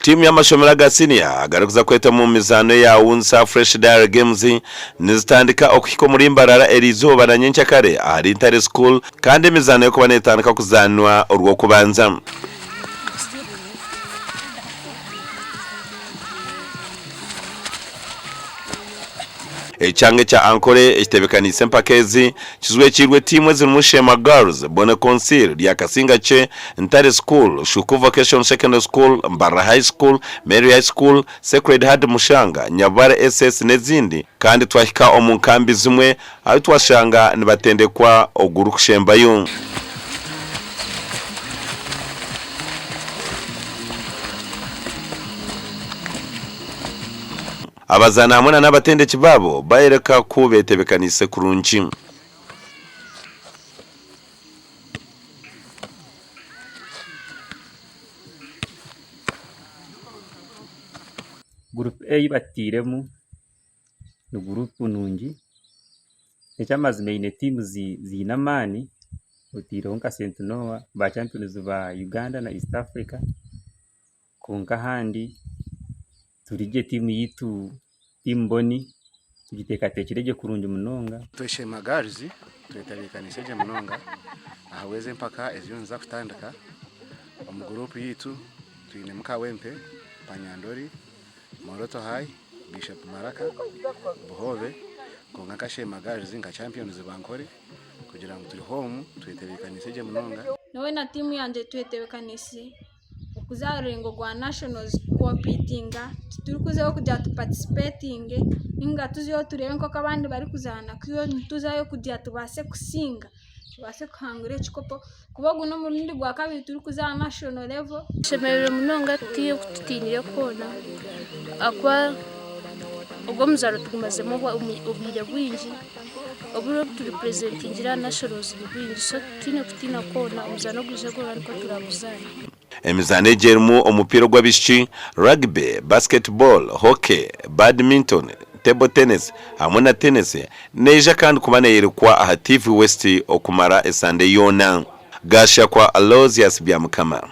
Tiimu y'amashomero aga siniya agarikuza kweta omu mizaano eya UNSA Fresh Dairy Games nizitandika okuhika omuri Mbarara eriizooba na nyenkyakare ahari Ntare School kandi emizaano erikuba netandika kuzaanwa Orwokubanza. Ekyanga ekya Ankole ekiteebekaniise empaka ezi kijwekiirwe tiimu ezirimu Sheema Girls, Bone Consil, Ryakasingakye, Ntare School, Shuku Vocational Secondary School, Mbarara High School, Mary High School, Sacred Heart Mushanga, Nyabubare SS n'ezindi kandi twahika omu nkambi zimwe ahu twashanga nibatendekwa ogurikushembayo. Abazaani hamwe na n'abatendeki baabo bayoreka ku beteebekaniise kurungi. Guruupu A ei batairemu ni guruupu nungi, eky'amazima eine tiimu ziine amaani otaireho nka Saint Noah ba champions ba Uganda na East Africa. Kwonka ahandi turi gye tiimu yaitu tiimu Boni tugiteekateekire gye kurungi munonga. Tweshema Girls twetebeekaniise gye munonga ahabw'ezi empaka eziriyo niziza kutandika. Omu guruupu yaitu twinemu Kawempe, Panyandori, Moroto High, Bishop Baraka, Buhoobe kwonka nka Sheema Girls nka champions ba Ankole kugira ngu turi home twetebeekaniise gye munonga. Nyowe na tiimu yangye twetebeekaniise okuza aha rurengo rwa nationals kukompitinga titurikuzayo kugira tupatisipetinge ninga tuzeyo tureebe nk'oku abandi barikuzaana nituzayo kugira tubaase kusinga tubaase kuhangura ekikopo kuba ogu n'omurundi gwakabiri turikuza aha national level. Tushemereirwe munonga tihaine oku tutiinire kwona ahakuba ogu omuzaano tugumazemu obwire bwingi. Obwire obu turipurezentingira aha nationals ni bwingi so titwine kutiina kwona omuzaano ogwija gwona nikwo turaguzaane. Emizaano egi erimu omupiira ogw'abaishiki, rugby, basketball, hockey, badminton, table tennis hamwe na tennis neija kandi kuba neyorekwa aha TV West okumara esande yoona. Gashakwa Aloysius Byamukama.